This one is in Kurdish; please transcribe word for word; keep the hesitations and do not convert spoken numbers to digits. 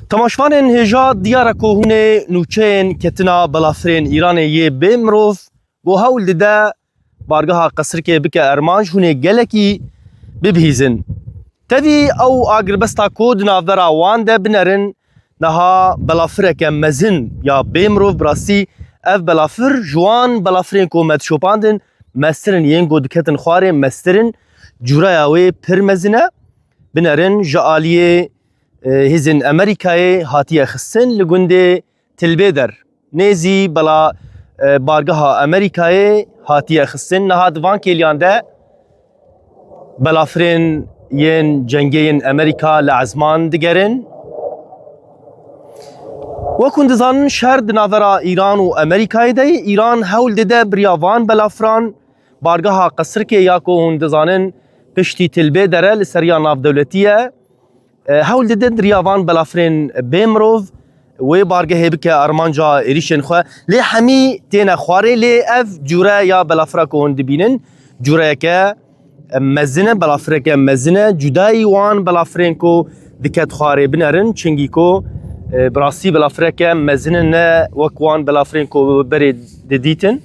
Temaşvanên hêja, diyar e ku hûn ê nûçeyên ketina belafirên Îranê yê bê mirov ku hewl dide bargeha qesrikê bike armanc, hûn ê gelekî bibihîzin. Tevî ew agirbesta ku di navbera wan de binerin, niha belafireke mezin ya bê mirov, bi rastî ev belafir ji wan belafirên ku me dişopandin mestir in, yên ku diketin xwarê mestir in, cûreya wê pir mezin e. Binerin ji aliyê, e, hêzên Amerîkayê hatiye xistin li gundê Tilbêder. Nêzî bela, e, bargeha Amerîkayê hatiye xistin. Niha di van kêliyan de belafirên yên cengê yên Amerîka li ezman digerin. Wek hûn dizanin, şer di navbera Îran û Amerîkayê de ye. Îran hewl dide bi riya van belafiran bargeha qesrikê ya ku hûn dizanin piştî Tilbêder e, li ser riya navdewletî ye. E, hewl dide di riya van belafirên bê mirov wê bargehê bike armanca êrîşên xwe. Lê hemî têne xwarê, lê ev cûre ya belafira ku hûn dibînin, cûreyeke, e, mezin e, belafireke mezin e, cudayî wan belafirên ku diket xwarê binerin, çingî ku, e, bi rastî belafireke mezin e, ne wek wan belafirên ku berê didîtin.